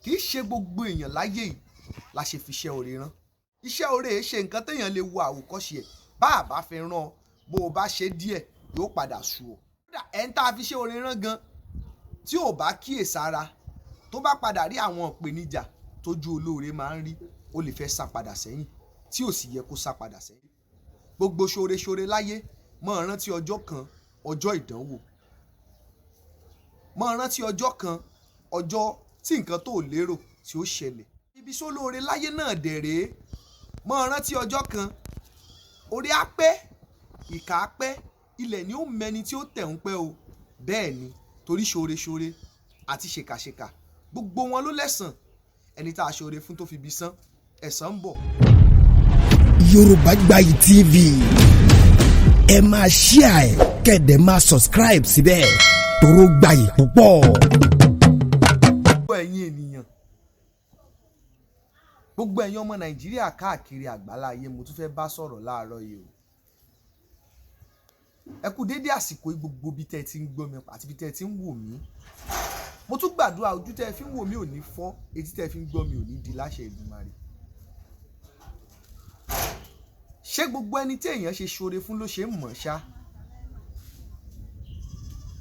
Kì í ṣe gbogbo èèyàn láyé yìí la ṣe fi iṣẹ́ oore rán. Iṣẹ́ oore ṣe nǹkan téèyàn lè wo àwòkọ́ṣe ẹ̀. Bá a bá fi rán ọ, bó o bá ṣe díẹ̀, yóò padà sú ọ. Kódà ẹni tá a fi iṣẹ́ oore rán gan, tí ò bá kíyèsára, tó bá padà rí àwọn ìpèníjà tójú olóore máa ń rí, ó lè fẹ́ sá padà sẹ́yìn, tí ò sì yẹ kó sá padà sẹ́yìn. Gbogbo ṣoore-ṣoore láyé, máa rántí ọjọ́ kan, ọjọ́ ìdánwò. Máa rántí ọjọ́ kan, ọjọ́ tí nǹkan tó lérò tí ó ṣẹlẹ̀. Ibi sólóore láyé náà dẹ̀ rèé. Máa rántí ọjọ́ kan, orí á pẹ́, ìkà á pẹ́, ilẹ̀ ni ó mẹni tí ó tẹ̀ ń pẹ́ o. Bẹ́ẹ̀ ni, torí ṣoore-ṣoore àti ṣèkàṣèkà, gbogbo wọn ló lẹ́san. Ẹni tá a ṣoore fún tó fi ibi san, ẹ̀san ń bọ̀. Yorùbá Gbayì TV, ẹ máa share ẹ, kẹ́ ẹ dẹ̀ máa subscribe síbẹ̀, toró gbayì púpọ̀. Gbogbo ẹ̀yin ènìyàn, gbogbo ẹ̀yin ọmọ Nàìjíríà káàkiri àgbáláyé, mo tún fẹ́ bá sọ̀rọ̀ láàárọ̀ yìí o. Ẹ kú dédé àsìkò yìí, gbogbo bí tẹ́ ẹ ti ń gbọ́ mi àti bí tẹ́ ẹ ti ń wò mí. Mo tún gbàdúrà, ojú tẹ́ ẹ fi ń wò mí ò ní fọ́, etí tẹ́ ẹ fi ń gbọ́ mi ò ní di láṣẹ Èdùmàrè. Ṣé gbogbo ẹni tí èèyàn ṣe ṣoore fún ló ṣe ń mọ̀ ṣá?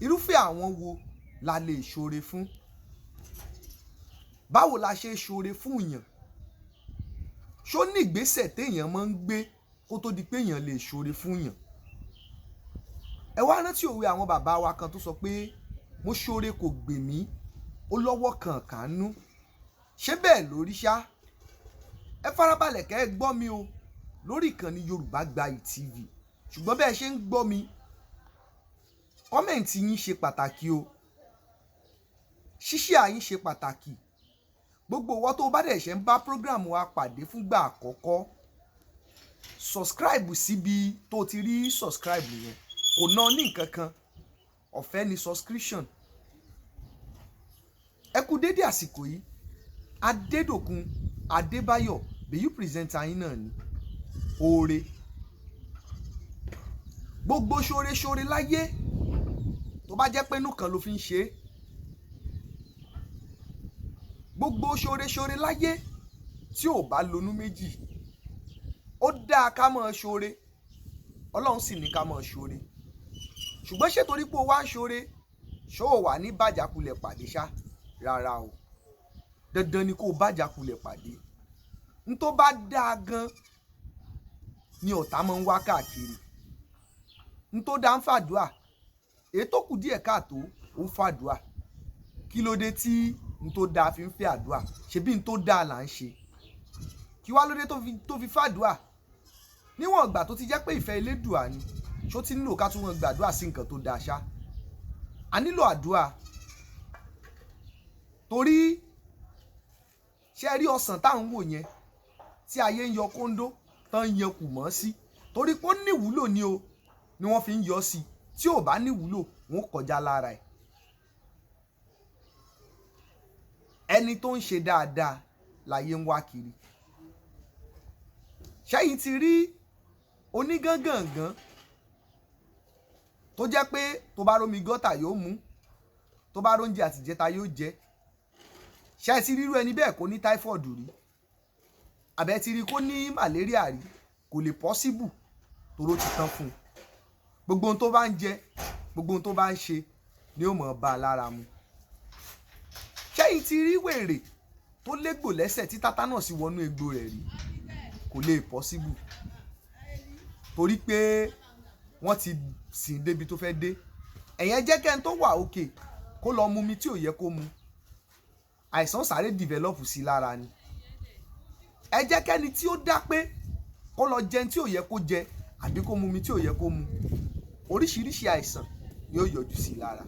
Irúfẹ́ àwọn wo la lè ṣoore fún? Báwo la ṣe ṣoore fún èèyàn? Ṣó ní ìgbésẹ̀ téèyàn máa ń gbé kó tó di pé èèyàn lè ṣoore fún èèyàn? Ẹ wá rántí òwe àwọn bàbá wa kan tó sọ pé mo ṣoore kò gbè mí, ó lọ́wọ́ kan kàánú. Ṣé bẹ́ẹ̀ lórí ṣá? Ẹ farabalẹ̀ kẹ́ ẹ gbọ́ mi o lórí ìkànnì Yorùbá Gbayì TV. Ṣùgbọ́n bẹ́ẹ̀ ṣe ń gbọ́ mi, comment yín ṣe pàtàkì o, ṣíṣe yín ṣe pàtàkì. Gbogbo ìwọ tó bá dẹ̀ ṣe ń bá program wa pàdé fúngbà àkọ́kọ́, subscribe síbi tó ti rí subscribe yẹn. Kò ná ní nǹkan kan, ọ̀fẹ́ ni subscription. Ẹ kú dédé àsìkò yìí. Adédòkun Adébáyọ̀ bèyí presenter yín náà ni. Oore, gbogbo ṣoore-ṣoore láyé, tó bá jẹ́ pé inú kan ló fi ń ṣe é, gbogbo ṣoore-ṣoore láyé tí ò bá lonú méjì, ó dáa ká máa ṣoore. Ọlọ́run sì ní ká máa ṣoore. Ṣùgbọ́n ṣé torí pé o wá ń ṣoore, ṣó o wà ní bàjákulẹ̀ pàdé ṣá? Rárá o, dandan ni kó o bàjákulẹ̀ pàdé. N tó bá dáa gan ni ọ̀tá máa ń wá káàkiri. N tó dáa ń fàdúà, èyí tó kù díẹ̀ káàtó ó ń fàdúà. Kí ló dé tí n tó dáa fi ń fẹ́ àdúà? Ṣebí n tó dáa là ń ṣe, kí wá ló dé tó fi fàdúà? Níwọ̀n ìgbà tó ti jẹ́ pé ìfẹ́ Elédùà ni, ṣó ti nílò ká tún wọn gbàdúà sí nǹkan tó dáa ṣá? A nílò àdúà, torí ṣé ẹ rí ọsàn tá à ń wò yẹn tí ayé ń yọ kóńdó tán ń yan kù mọ́ sí, torí pé ó níwúlò ni o ni wọ́n fi ń yọ sí. Tí ò bá níwúlò, wọn kọjá lára ẹ̀. Ẹni tó ń ṣe dáadáa láyé ń wá kiri. Ṣẹ́yìn ti rí onígángàngán tó jẹ́ pé tó bá rómi gọ́tà yóò mú, tó bá róúnjẹ àtìjẹta yóò jẹ? Ṣé ẹ ti rírú ẹni bẹ́ẹ̀ kó ní táífọ̀dù rí? Àbẹ́ ti rí kó ní màlẹ́ríà rí? Kò lè pọ́síbù, toró ti tán fún un. Gbogbo ohun tó bá ń jẹ, gbogbo ohun tó bá ń ṣe ni ó mọ̀ bá a lára mu. Ṣẹ́yìn ti rí wèrè tó légbò lẹ́sẹ̀ tí tátánọ̀sì wọnú egbò rẹ̀ rí? Kò lè pọ́síbù, torí pé wọ́n ti sìn débi tó fẹ́ dé. Ẹ̀yẹn jẹ́ kẹ́ni tó wà òkè kó lọ mu mi tí ò yẹ kó mu, àìsàn sáré develop sí lára ni. Ẹ jẹ́ kẹ́ni tí ó dá pé kó lọ jẹun tí ò yẹ kó jẹ àbí kó mu mi tí ò yẹ kó mu, oríṣiríṣi àìsàn ni ó yọjú sí lára.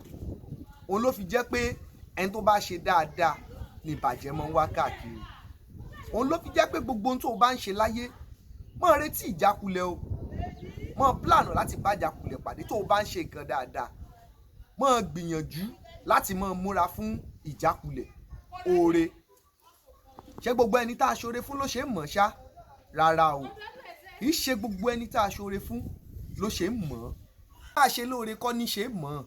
Òun ló fi jẹ́ pé ẹni tó bá ṣe dáadáa ni ìbàjẹ́ máa ń wá káàkiri. Òun ló fi jẹ́ pé gbogbo ohun tó o bá ń ṣe láyé, máa retí ìjákulẹ̀ o, máa plan láti bá ìjákulẹ̀ pàdé. Tó o bá ń ṣe nǹkan dáadáa, máa gbìyànjú láti máa múra fún ìjákulẹ̀. Oore, ṣé gbogbo ẹni tá a ṣoore fún ló ṣe é mọ̀ ṣá? Rárá o, kì í ṣe gbogbo ẹni tá a ṣoore fún ló ṣe é mọ̀. Bá a ṣe lóore kọ́ ní ṣe é mọ̀,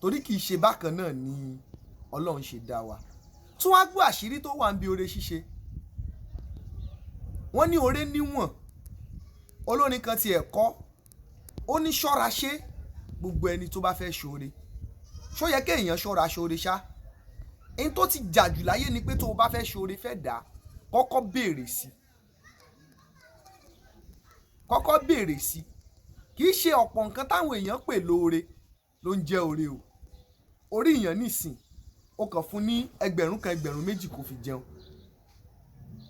torí kì í ṣe bákan náà ni Ọlọ́run ṣe dá wa. Tún wá gbọ́ àṣírí tó wà ń bi oore ṣíṣe. Wọ́n ní oore níwọ̀n. Olórin kan tiẹ̀ kọ́, ó ní ṣọ́ra ṣe gbogbo ẹni tó bá fẹ́ ṣoore. Ṣó yẹ kéèyàn ṣọ́ra ṣoore ṣá? Ẹni tó ti jà jù láyé ni pé tó o bá fẹ́ ṣoore fẹ́ dà, kọ́kọ́ béèrè sí, kọ́kọ́ béèrè sí. Kì í ṣe ọ̀pọ̀ nǹkan táwọn èèyàn pè lóore ló ń jẹ́ oore o. Orí èèyàn nísìn, ó kàn fún ní 1,000, 2,000 kó fi jẹun,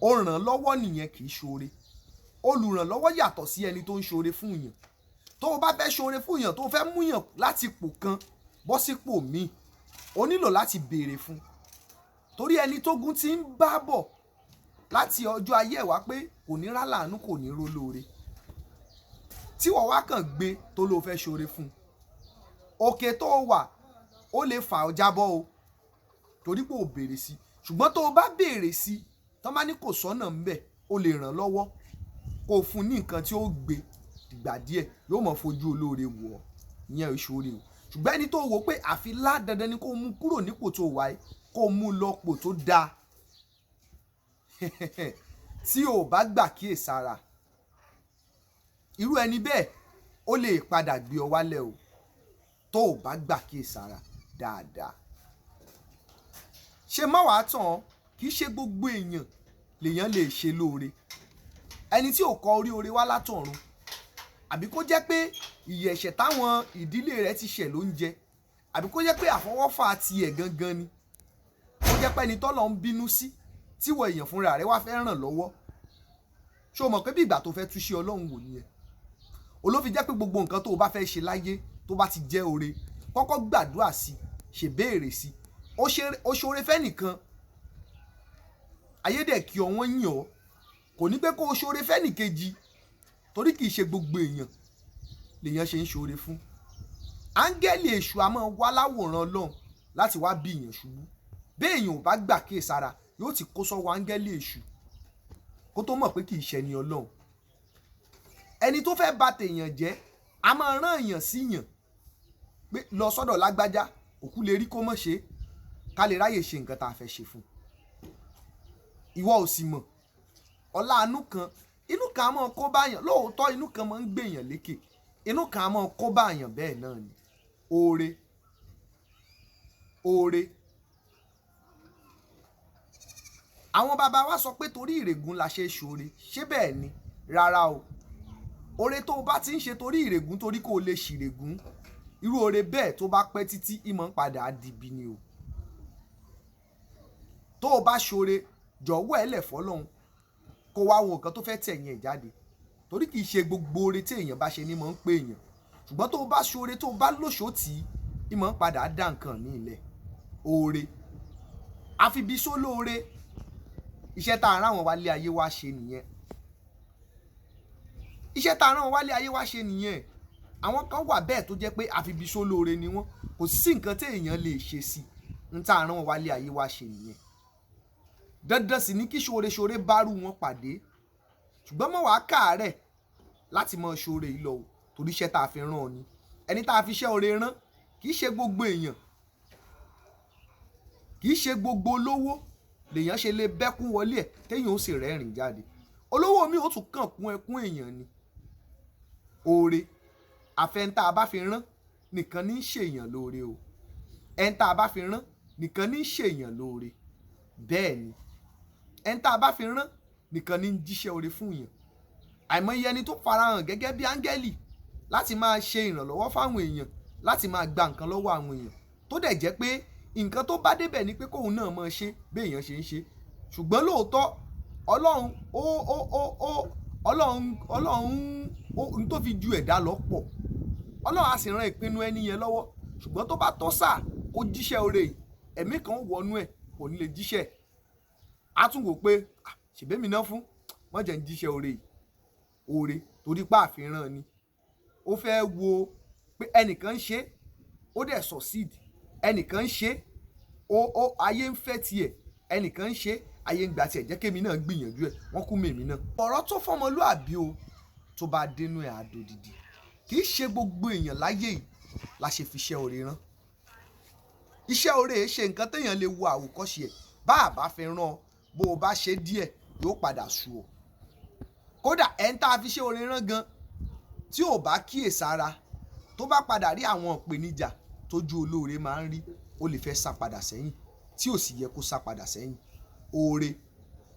ó ràn án lọ́wọ́ nìyẹn, kì í ṣoore. Olùrànlọ́wọ́ yàtọ̀ sí ẹni tó ń ṣoore fún èèyàn. Tó o bá fẹ́ ṣoore fún èèyàn, tó o fẹ́ mú yàn láti ipò kan bọ́ sípò míì, o nílò láti béèrè fún, torí ẹni tógun ti ń bá bọ̀ láti ọjọ́ ayé ẹ̀ wá pé kò ní rálàánú, kò ní rólóore, tí wọ́n wá kàn gbé tó ló fẹ́ ṣoore fún, òkè tó wà ó lè fà ọ́ jábọ́ o, torí pé ò béèrè sí. Ṣùgbọ́n tó o bá béèrè sí, tọ́ bá ní kò sọ́nà ńbẹ̀, o lè ràn lọ́wọ́ kó o fún ní nǹkan tí ó gbé dìgbà díẹ̀, yóò mọ̀ fojú olóore wò ọ́. Ìyẹn ò ṣoore o. Ṣùgbọ́n ẹni tó wò pé àfi lá dandan ni kó o mú kúrò nípò tó wà yìí, kó o mú lọ pò tó dáa, tí o bá gbà kíyèsára, irú ẹni bẹ́ẹ̀ ó lè padà gbé ọ wálẹ̀ o, tó o bá gbà kíyèsára dáadáa. Ṣe má wàá tàn án, kì í ṣe gbogbo èèyàn lèèyàn lè ṣe lóore. Ẹni tí ò kọ orí oore wá látọ̀run, àbí kó jẹ́ pé ìyà ẹ̀ṣẹ̀ táwọn ìdílé rẹ̀ ti ṣẹ̀ ló ń jẹ, àbí kó jẹ́ pé àfọwọ́fà tiẹ̀ gangan ni, kó jẹ́ pé ẹni tọ́lọ́ ń bínú sí tíwọ èèyàn fúnra rẹ̀ wá fẹ́ ràn lọ́wọ́. Ṣé o mọ̀ pé bí ìgbà tó fẹ́ túṣe Ọlọ́run wò nìyẹn? Olófi jẹ́ pé gbogbo nǹkan tó o bá fẹ́ ṣe láyé tó bá ti jẹ́ oore, kọ́kọ́ gbàdúrà sí, ṣèbéèrè sí. Ó ṣoore fẹ́ nìkan, ayédè kí ọ wọ́n yìn ọ́, kò ní pé kó o ṣoore fẹ́ nìkejì, torí kì í ṣe gbogbo èèyàn lèèyàn ṣe ń ṣoore fún. Áńgẹ́lì èṣù a máa wá láwòrán Ọlọ́run láti wá bí èèyàn ṣubú. Bí èèyàn ò bá gbà kíyèsára, yóò ti kó sọ́wọ́ áńgẹ́lì èṣù kó tó mọ̀ pé kì í ṣe ẹni Ọlọ́run. Ẹni tó fẹ́ bà tèèyàn jẹ́ a máa rán èèyàn sí yàn pé lọ sọ́dọ̀ lágbájá, òkú lè rí kó mọ̀ ṣe, ká lè ráyè ṣe nǹkan tá a fẹ́ ṣe fún un. Ìwọ ò sì mọ̀ ọlá inú kan, inú kan a máa kó báyàn lóòótọ́, inú kan máa ń gbèyàn lékè, inú kan a máa kó báyàn bẹ́ẹ̀ náà ni. Oore, oore. Àwọn bàbá wa sọ pé torí ìrègùn la ṣe ṣoore, ṣé bẹ́ẹ̀ ni? Rárá o. Oore tó o bá ti ń ṣe torí ìrègùn, torí kó o lè ṣìrègùn, irú oore bẹ́ẹ̀ tó bá pẹ́ títí, ìmọ̀ ń padà dìbì ni o. Tó o bá ṣoore, jọ̀wọ́ ẹ lẹ̀ fọ́lọ́hun, kó wá wo nǹkan tó fẹ́ tẹ̀yìn ẹ̀ jáde, torí kì í ṣe gbogbo oore tí èèyàn bá ṣe ni mọ̀ ń pè èèyàn. Ṣùgbọ́n tó o bá ṣoore, tó o bá lóṣòó tì í, ìmọ̀ ń padà dá nǹkan ní ilẹ̀. Oore àfibisó lóore, iṣẹ́ tá a rán àwọn wálé ayé wá ṣe nìyẹn. Iṣẹ́ tá a rán àwọn wálé ayé wá ṣe nìyẹn. Àwọn kan wà bẹ́ẹ̀ tó jẹ́ pé àfibisó lóore ni wọ́n, kò sí nǹkan tí èèyàn lè ṣe sí n tá a rán wọn wálé ayé wá ṣe nìyẹn. Dandan sì ni kí ṣoore ṣoore bá rú wọn pàdé. Ṣùgbọ́n mọ̀ wá káàárẹ̀ láti mọ ṣoore yìí lọ o, torí iṣẹ́ tá a fi rán ọ ni. Ẹni tá a fi iṣẹ́ oore rán kì í ṣe gbogbo èèyàn, kì í ṣe gbogbo olówó lèèyàn ṣe lè bẹ́kún wọlé ẹ̀ téèyàn ó sì rẹ́rìn jáde. Olówó mi ò tún kàn kún ẹkún èèyàn ni. Oore àfẹn tá a bá fi rán nìkan ní í ṣèèyàn lóore o. Ẹni tá a bá fi rán nìkan ní í ṣèèyàn lóore. Bẹ́ẹ̀ ni, ẹni tá a bá fi rán nìkan ní í jíṣẹ́ oore fún èèyàn. Àìmọye ẹni tó farahàn gẹ́gẹ́ bí áńgẹ́lì láti máa ṣe ìrànlọ́wọ́ fáwọn èèyàn, láti máa gba nǹkan lọ́wọ́ àwọn èèyàn, tó dẹ̀ jẹ́ pé nǹkan tó bá débẹ̀ ni pé kóun náà máa ṣe bí èèyàn ṣe ń ṣe. Ṣùgbọ́n lóòótọ́ Ọlọ́run ó ó ó ó Ọlọ́run Ọlọ́run ó n tó fi ju ẹ̀dá lọ pọ̀. Ọlọ́run á sì ran ìpinnu ẹni yẹn lọ́wọ́. Ṣùgbọ́n tó bá tọ́ sáà kó jíṣẹ́ oore yìí, ẹ̀mí kan wọnú ẹ̀, kò ní lè jíṣẹ́. A tún wò pé ṣèbémi náà fún, wọ́n jẹ́ ń jíṣẹ́ oore yìí. Oore torí pé àfihàn ni. Ó fẹ́ wo pé ẹnìkan ń ṣe, ó dẹ̀ succeed. Ẹnìkan ń ṣe, ó ayé ń fẹ́ tiẹ̀. Ẹnìkan ń ṣe, ayé ń gba tiẹ̀, jẹ́ kémi náà gbìyànjú ẹ̀, wọ́n kú mèmí náà. Ọ̀rọ̀ tó fọmọlúàbí o, tó bá dénú ẹ̀ àdòdìdì. Kì í ṣe gbogbo èèyàn láyé yìí la ṣe fi iṣẹ́ oore rán. Iṣẹ́ oore ṣe nǹkan téèyàn lè wo àwòkọ́ṣe ẹ̀. Bá a bá fi rán ọ, bó o bá ṣe díẹ̀, yóò padà sú ọ. Kódà ẹni tá a fi ṣe oore rán gan, tí ò bá kíyèsára, tó bá padà rí àwọn ìpèníjà tójú olóore máa ń rí, ó lè fẹ́ sá padà sẹ́yìn, tí ò sì yẹ kó sá padà sẹ́yìn. Oore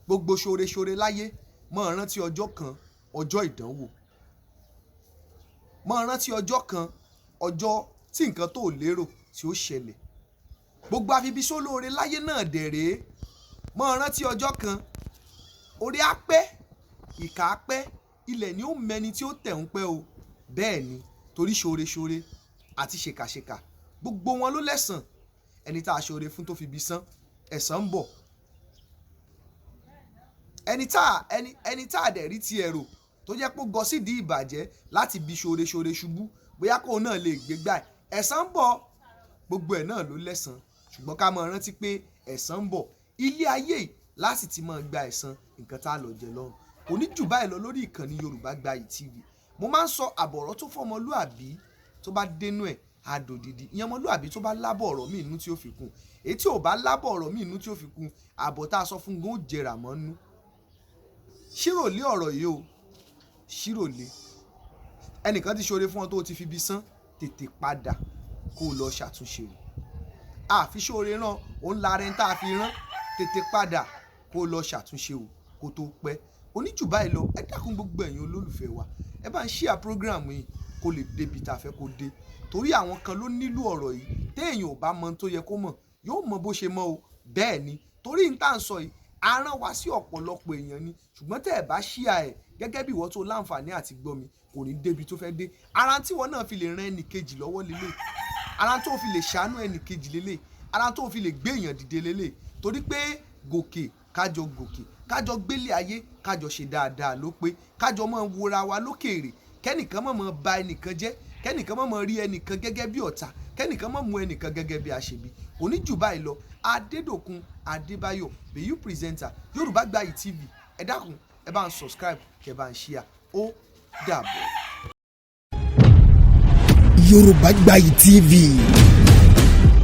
gbogbo ṣoore-ṣoore láyé, máa rántí ọjọ́ kan, ọjọ́ ìdánwò. Máa rántí ọjọ́ kan, ọjọ́ tí nǹkan tó lérò tí ó ṣẹlẹ̀. Gbogbo afibisólóore láyé náà dẹ̀ rèé, máa rántí ọjọ́ kan. Orí á pẹ́, ìkà á pẹ́, ilẹ̀ ni ó mẹni tí ó tẹ̀ ń pẹ́ o. Bẹ́ẹ̀ ni, torí ṣoore-ṣoore àti ṣèkàṣèkà, gbogbo wọn ló lẹ́san. Ẹni tá a ṣoore fún tó fi bí sán, ẹ̀san ń bọ̀. Ẹni tá a dẹ̀ rí ti ẹ̀rò tó jẹ́ pé ó gọ sídìí ìbàjẹ́ láti bí ṣoore-ṣoore ṣubú, bóyá kóun náà lè gbégbá ẹ̀, ẹ̀san ń bọ̀. Gbogbo ẹ̀ náà ló lẹ́san, ṣùgbọ́n ká máa rántí pé ẹ̀san ń bọ̀. Ilé ayé yìí láti ti máa gba ẹ̀san nǹkan tá a lọ jẹ lọ́run. Kò ní jù báyìí lọ lórí ìkànnì Yorùbá Gbayì TV. Mo máa ń sọ, àbọ̀rọ̀ tó fọmọlúàbí, tó bá dénú ẹ̀, àdòdìdì. Ìyẹn ọmọlúàbí tó bá lábọ̀ ọ̀rọ̀ míì inú tí ó fi kún, èyí tí ò bá lábọ̀ ọ̀rọ̀ míì inú tí ó fi kún, àbọ̀ tá a sọ fún gan ó jẹrà mọ́nú. Ṣírò lé ọ̀rọ̀ yìí o, ṣírò lé. Ẹnìkan ti ṣoore fún ọ tó o ti fi bí sán, tètè padà kó o lọ ṣàtúnṣe o. Àfi ṣoore rán òun lára ẹni tá a fi rán, tètè padà kó o lọ ṣàtúnṣe o, kó tó pẹ́. Oníjù báyìí lọ. Ẹ dákun, gbogbo ẹ̀yin olólùfẹ́ wa, ẹ bá ń share program yìí kó lè débi tá a fẹ́ kó dé, torí àwọn kan ló nílò ọ̀rọ̀ yìí. Téèyàn ò bá mọ ohun tó yẹ kó mọ̀, yóò mọ bó ṣe mọ o. Bẹ́ẹ̀ ni, torí n tá à ń sọ yìí, a rán wa sí ọ̀pọ̀lọpọ̀ èèyàn ni, ṣùgbọ́n tẹ́ ẹ̀ bá share ẹ̀ gẹ́gẹ́ bí ìwọ tó láǹfààní àti gbọ́ mi, kò ní débi tó fẹ́ dé. Ara tí ìwọ náà fi lè ran ẹnì kejì lọ́wọ́ lélẹ̀, ara tó fi lè ṣàánú ẹnì kejì lélẹ̀, ara tó fi lè gbé èèyàn dìde lélẹ̀, torí pé gòkè kájọ gòkè, kájọ gbélé ayé, kájọ ṣe dáadáa ló pé kájọ máa wora wa lókèèrè, kẹ́nìkan má máa ba ẹnìkan jẹ́, kẹ́nìkan má máa rí ẹnìkan gẹ́gẹ́ bí ọ̀tá, kẹ́nìkan má mú ẹnìkan gẹ́gẹ́ bí aṣebi. Kò ní jù báyìí lọ. Adédòkun Adébáyọ̀, Beyou presenter, Yorùbá Gbayì TV. Ẹ dákun, ẹ bá ń subscribe, kẹ bá ń share. Ó dàbọ̀. Yorùbá Gbayì TV,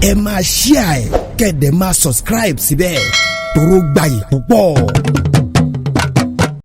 ẹ máa share ẹ, kẹ́ ẹ dẹ̀ máa subscribe síbẹ̀, toró gbayì púpọ̀.